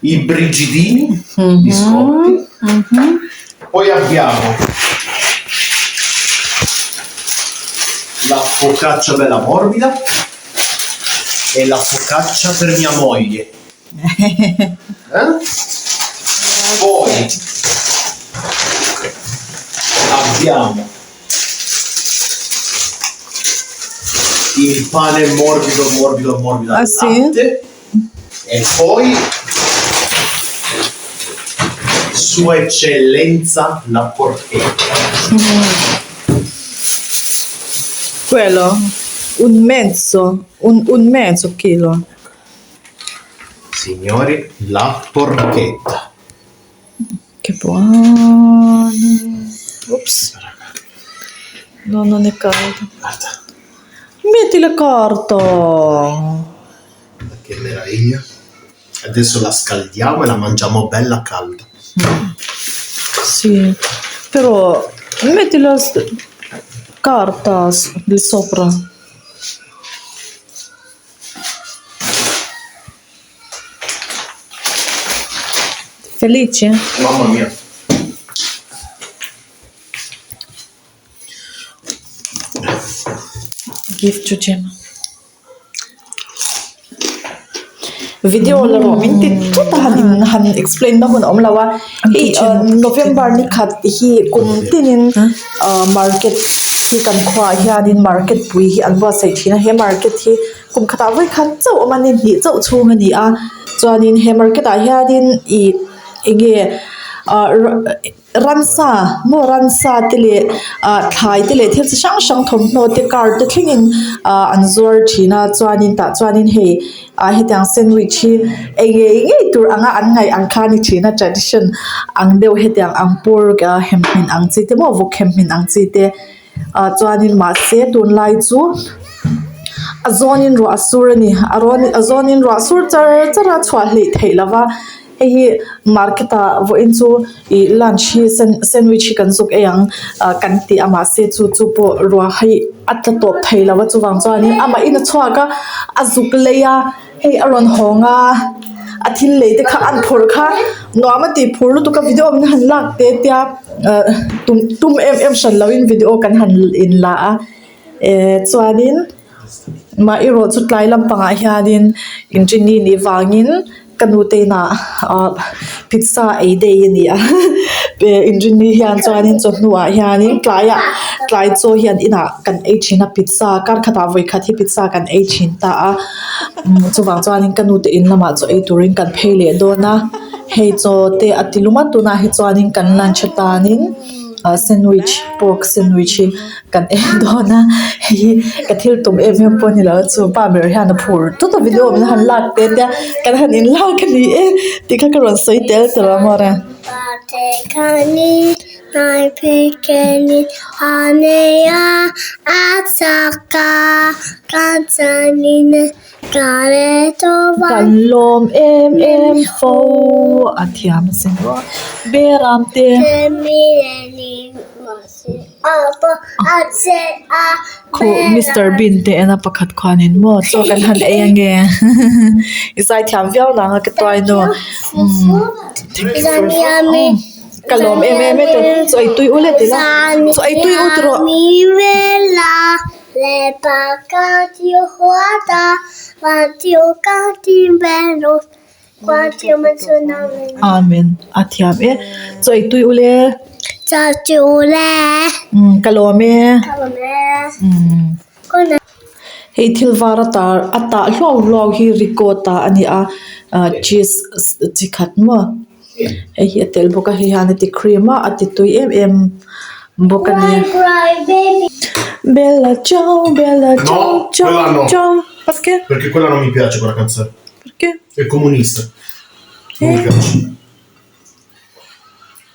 I brigidini, biscotti. Poi abbiamo la focaccia bella morbida e la focaccia per mia moglie. Eh? Poi abbiamo il pane morbido, morbido, morbido Ah, al sì? latte. E poi Sua Eccellenza la porchetta. Quello, un mezzo, un, un mezzo chilo. Signori, la porchetta. Che buono. Ops. No, non è caldo. Guarda. Metti la carta. Che meraviglia. Adesso la scaldiamo e la mangiamo bella calda. Sì, però metti la carta lì sopra. Felice? Mamma mia. Give to Gemma. Video la rawh min ti thut a han in han explain na hun a awm lo a hei November ni khat hi kum tinin ah market hi kan khuaah hianin market pui hi an buatsaih thin a he market hi kum khatah vawi khat chauh a awm a ni hnih chauh chhung a ni a chuanin he market ah hianin ih eng nge ah Ramsa maw ramsa te leh ah thlai te leh thil chi hrang hrang thawmhnaw te car te thlengin ah an zuar thin a chuanin tah chuanin hei ah hetiang sandwich hi ei ngei ngei tur anga an ngaih ang kha a ni thin a tradition ang deuh hetiang ang pork ah hemhmin ang chi te maw vawk hemhmin ang chi te ah chuanin mahse tunlai chu a zawnin ruah a sur a ni a rawn a zawnin ruah sur char char a chhuah hleih theih lo va. Hei hi market ah vawiin chu ih lunch hi sandwich hi kan zuk ei ang ah kan ti a mahse chu chu pawh ruah hi a tla tawp thei lo a chuvang chuanin amah in a chhuak a a zuk lei a hei a rawn hawng a a thil lei te kha an phurh kha nuam a tih phur lutuk a video min han lak te tia ah tum tum em em hran loin video kan han inla a eh chuanin. Mah erawh chu tlai lampangah hianin inṭini nih vangin ka nute inah ah pizza ei day a ni a inṭini hian chuanin chawhnuah hianin tlaiah tlai chaw hian inah kan ei ṭhin a pizza kar khatah vawi khat hi pizza kan ei ṭhin ta a chuvang chuanin ka nute in lamah chaw ei turin kan phei leh dawn a hei chaw te a ti lum a tunah hi chuanin kan lunch atanin ah sandwich pork sandwich hi. Kan en dawn a hei hi ka thil tum em em pawh a ni lo a chu pa ber hian a phur tut a video min han lak te tia kan han in lak a ni e tih kha ka rawn sawi tel tel a maw Kan lawm em em fo a thiam a sin Beram te. Khuh Mister Bean te en a pakhat khuanin maw chaw kan han ei ange i zaithiam viau nang a ka tuai nu umm ka lawm em em e chaw ei tui ule ti la chaw ei tui u tawh rawh. Amen a thiam e chaw ei tui ule umm ka lawm e umm hei thil var a tar a tah hluau hluau hi ricotta a ni a ah cheese chi khat maw hei hi a tel bawk a hei hian a ti cream a a ti tui em em bawk a ni bella ciao bella ciao ciao ciao perché Perché quella non mi piace quella canzone. Perché? È comunista. Non mi piace.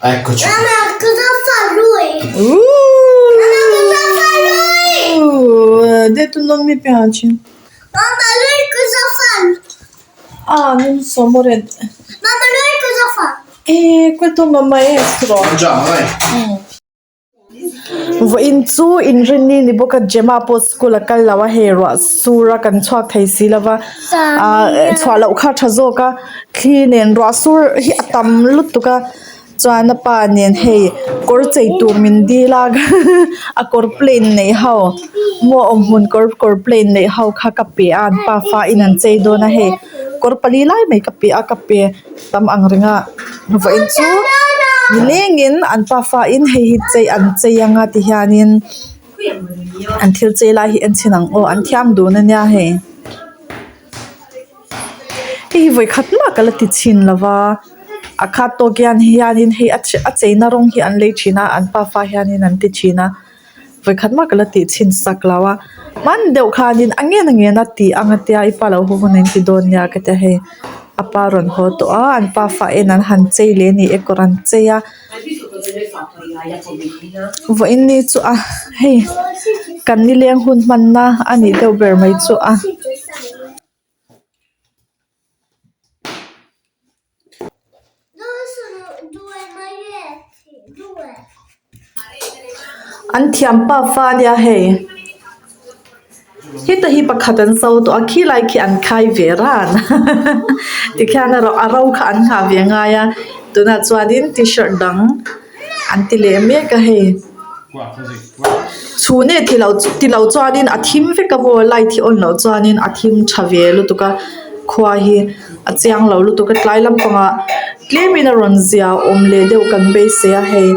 Eccoci. Mamma, cosa fa lui? Uh! Mamma, cosa fa lui? Uh, ha detto non mi piace. Mamma, lui cosa fa? Ah, non so, amore. Mamma, lui cosa fa? Eh, questo è un maestro. Mangiamo, dai. Mm. Vawiin chu inrinni ni bawk a Gemma pawh school a kal lo a hei ruah sur a kan chhuak thei si lo va ah chhuah loh kha a tha zawk a thli nen ruah sur hi a tam lutuk a chuan a pa nen hei kawr chei tur min dil a a kawr plain neih ho maw awmhmun kawr kawr plain neih ho kha ka pe a an pafa in an chei dawn a hei kawr pali lai mai ka pe a ka pe. Tam ang reng a vawiin chu nilengin an pafa in hei hi chei an chei anga ti hianin an thil chei lai hi en chhin ang aw an thiam dun ania hei hei hi vawikhat mah ka la ti chhin lo va a khat tawk hian hianin hei a a cheina rawng hi an lei thin a an pafa hianin an ti thin a. Vawikhat mah ka la tih chhin sak lo a, hman deuh khanin a ngen a ngen a tih ang a tia i pa lo haw hun in ti dawn nia ka tia hei a pa rawn haw tawh a an pa fa en an han chei leh a ni e kawr an chei a vawiin ni chu a hei kan nileng hun hmanna a nih deuh ber mai chu a. An thiam pa fa ania hei heta hi pakhat an zo tawh a khilai khi an khai ve ran tikhian erawh a ro kha an nghah ve ngai a tunah chuanin t-shirt dang an ti leh mek a hei. Chhun e ti lo ti lo chuanin a thim vek a maw light hi on loh chuanin a thim tha ve lutuk a khua hi a chiang lo lutuk a tlai lampangah tlemin a rawn zia awm leh deuh kan beisei a hei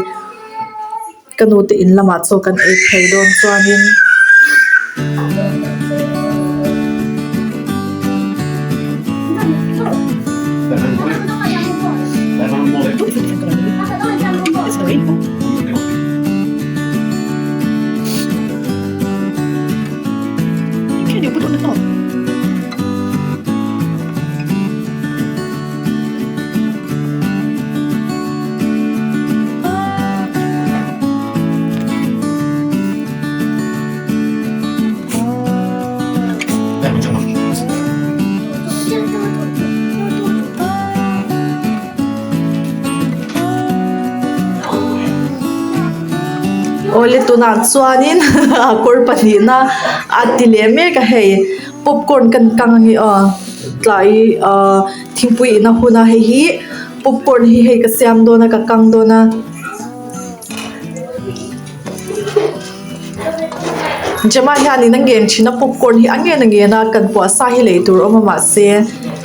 ka nu te in lamah chaw kan ei phei dawn chuanin. Awle tunah chuanin kawr pahnihna a ti leh mek a hei popcorn kan kang ange aw tlai ahh thingpui in a hun a hei hi popcorn hi hei ka siam dawn a ka kang dawn a. Gemma hianin a ngen thin a popcorn hi a ngen a ngen a kan puah sa hi lei tur a awm a mahse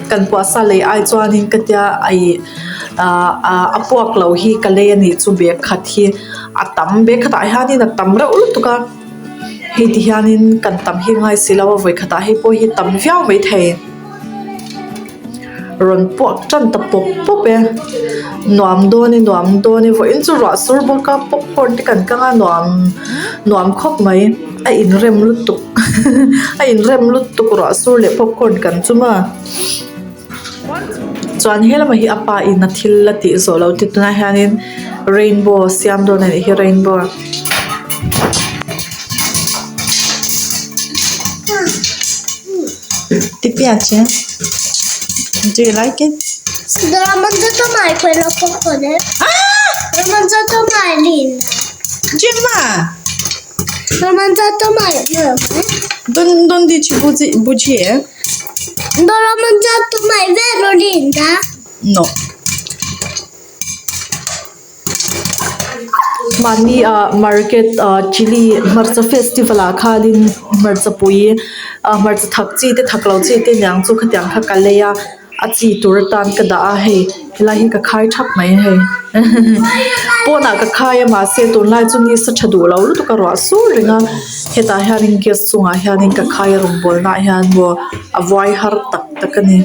kan puah sa lei ai chuanin ka tia ih ahh a puak lo hi ka lei a nih chu bag khat hi a tam bag khatah hianin a tam reuh lutuk a hei ti hianin kan tam hi ngai si lo a vawi khatah hei pawh hi tam viau maithei. Rawn puak tan ta pawp pawp e nuam dawn e nuam dawn e vawiin chu ruah sur bawk a popcorn te kan kang a nuam nuam khawp mai a inrem lutuk a inrem lutuk ruah sur leh popcorn kan chum a chuan helamah hi a pa in a thil la tih zawh loh te tunah hianin rainbow a siam dawn a nih hi rainbow. Ti piace? Do you like it? Non l'ho mangiato mai quello popcorn. Ah! Non l'ho mangiato mai Linda. Gemma! Non l'ho mangiato mai. No. Non, non dici bugie? bugie? Non l'ho mangiato mai, vero Linda? No. Mahni ah market ah chilli hmarcha festival ah khanin hmarcha pui ah hmarcha thak chi te thak lo chi te aniang chu khatiang kha ka lei a a chi tur atan ka dah a hei helai hi ka khai thap mai a hei pawnah ka khai a mahse tunlai chu ni sa tha duh lo lutuk a ruah sur reng a hetah hianin gas chungah hianin ka khai a rawngbawlna ah hian maw a vuai har tak tak a ni.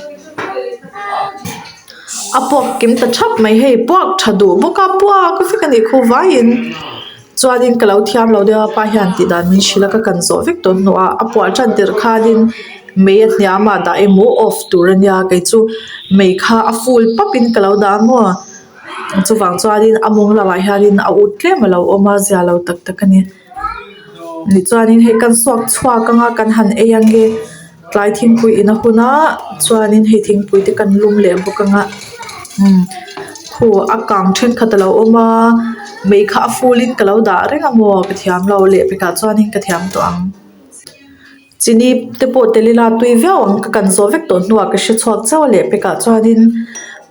A puak kim ta thap mai hei puak tha duh bawk a puak vek a nih khu vaiin chuanin ka lo thiam lo deuh a pa hian tih dan min hrilh a ka kan zawh vek tawh hnuah a puah tan tirh khanin mei a hniam ah dah emaw off tur a nia kei chu mei kha a full pap in ka lo dah a maw chuvang chuanin a mawng lamah hianin a ut tlem a lo awm a zia lo tak tak a ni tichuanin hei kan suak chhuak anga kan han ei ange. Tlai thingpui in a hun a chuanin hei thingpui te kan lum leh bawk ang a umm khu a kang thenkhat a lo awm a. Mei kha a full in ka lo dah reng a maw ka thiam lo lehpekah chuanin ka thiam tawh ang. Chini te pawh tel ila tui viau ang ka kan zawh vek tawh hnuah ka hre chhuak chauh a lehpekah chuanin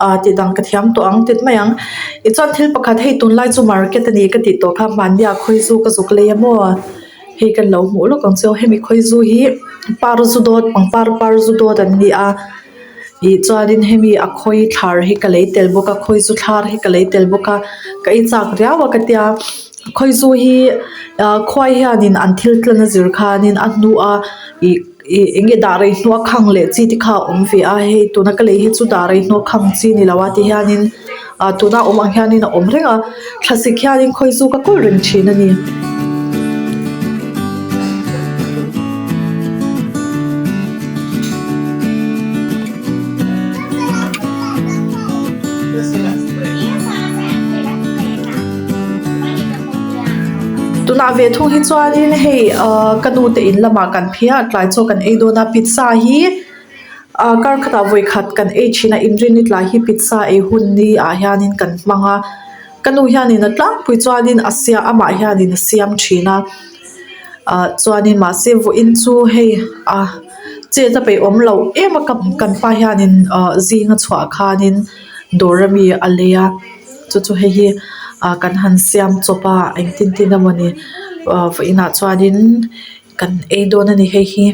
ah tih dang ka thiam tawh ang tit mai ang. Tichuan thil pakhat hei tunlai chu market a ni ka tih tawh kha hmanni ah khawizu ka zuk lei a maw hei kan lo hmuh lawk ang chu hemi khawizu hi par zu dawt pangpar par zu dawt an ni a ih chuanin hemi a khawi thlar hi ka lei tel bawk a khawizu thlar hi ka lei tel bawk a ka ei chak riau a ka tia khawizu hi ah khuai hianin an thil tlan a zir khanin a hnuah ih ih eng nge dah rei hnuah khang leh chi te kha a awm ve a hei tuna ka lei hi chu dah rei hnuah khang chi ni lo a ti hianin ah tuna awm ang hianin a awm reng a thlasik hianin khawizu ka kawl reng thin a ni. Tunah ve thung hi chuanin hei ahh ka nu te in lamah kan phei a tlai chaw kan ei dawn a pizza hi ah kar khatah vawi khat kan ei thin a inrinni tlai hi pizza ei hun ni ah hianin kan hmang a ka nu hianin a tlangpui chuanin a sia amah hianin a siam thin a ah chuanin mahse vawiin chu hei ah chet a peih awm loh em a kan pa hianin ah zing a chhuah khanin dawr ami a lei a chu chu hei hi ah kan han siam chawp a engtin tin emawni ah vawiinah chuanin kan ei dawn a ni hei hi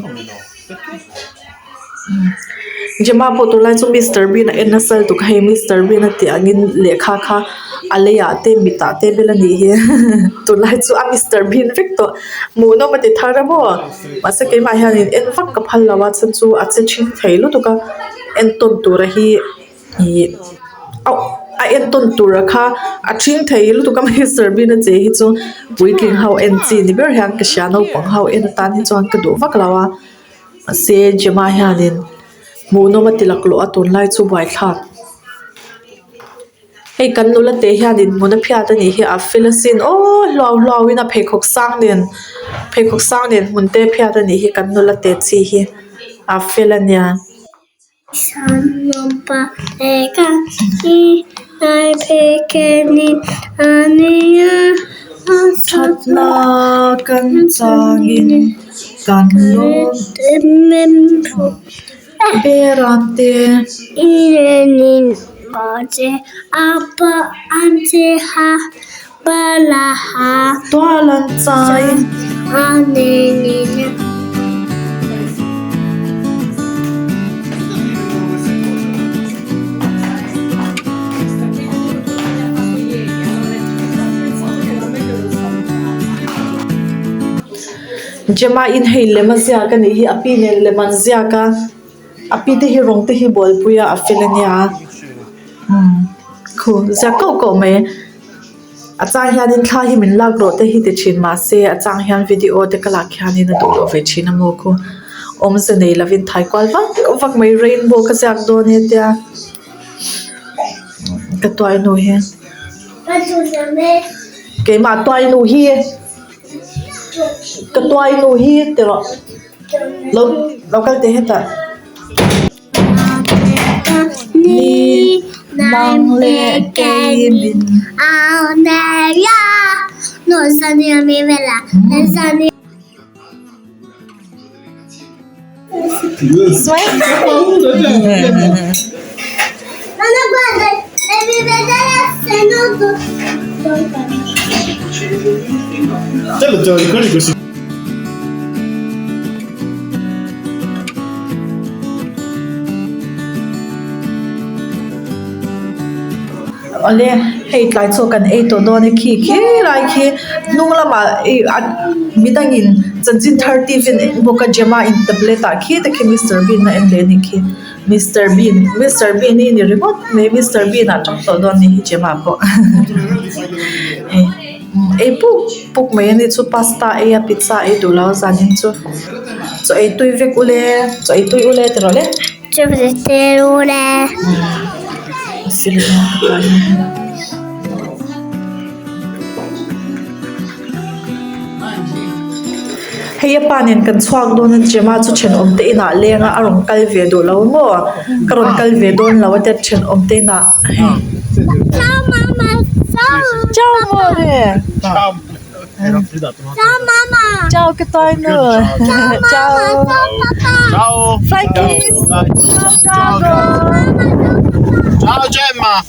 Gemma pawh tunlai chu Mister Bean a en nasa lutuk a hei Mister Bean a tih angin lehkha kha a leiah te mitah te vel a nih hi tunlai chu a Mister Bean vek tawh hmuhnawm a ti thar a maw mahse keimah hianin en vak ka phal lo a chhan chu a che ṭhing thei lutuk a entawn tura hi. Ihh a entawn tura kha a ṭhing thei lutuk a Mister Bean a che hi chu puitling ho en chi ni ber hian ka hria naupang ho en atan hi chuan ka duh vak lo a mahse Gemma hianin hmuhnawm a ti laklawh a tunlai chu buaithlak hei kan nula te hianin hmun a phiat a nih hi a fel asin aw hluau hluau in a pheikhawk sang nen pheikhawk sang nen hmun te phiat a nih hi kan nula te chi hi a fel a nia. Thatna kan changin kan lawm ber ang te. Tual an chai. Gemma in hei lem a ziak a nih hi a pi nen lem an ziak a a pi te hi rawng te hi bualpui a a fel a nia umm khu ziak kauh kauh mai. A chang hianin thla hi min lak rawh te hi ti thin mahse a chang hian video te ka lak hianin a duh loh ve thin a maw khu awmze nei lovin thai kual vak vak mai rainbow ka ziak dawn e tia ka tuai nu hi keimah tuai nu hi ka tuai nu hi ti rawh lo lo kal teh hetah. Ni nang leh kei min. Awle hei tlai chaw kan ei tawh dawn e khi khi lai khi hnung lamah ih a midangin chanchin thar tih vel eng bawk a Gemma in tablet ah khi te khi Mister Bean a en leh a nih khi Mister Bean Mister Bean hi ni ringawt mai Mister Bean ah tang tawh dawn a nih hi Gemma pawh hei. Ei puk puk mai a ni chu pasta ei a pizza ei duh lo a zanin chu chaw ei tui vek ule chaw ei tui ule ti rawh le. Chaw ei tui ule. Hei a pa nen kan chhuak dawn a Gemma chu thenawm te inah leng a a rawn kal ve duh lo maw ka rawn kal ve dawn lo a tia thenawm te inah hei. Ciao amore. Ciao. Ciao mamma. Ciao che toino. Ciao. Ciao papà. Ciao. Fly kiss. Dai. Ciao Drago. Ciao Gemma.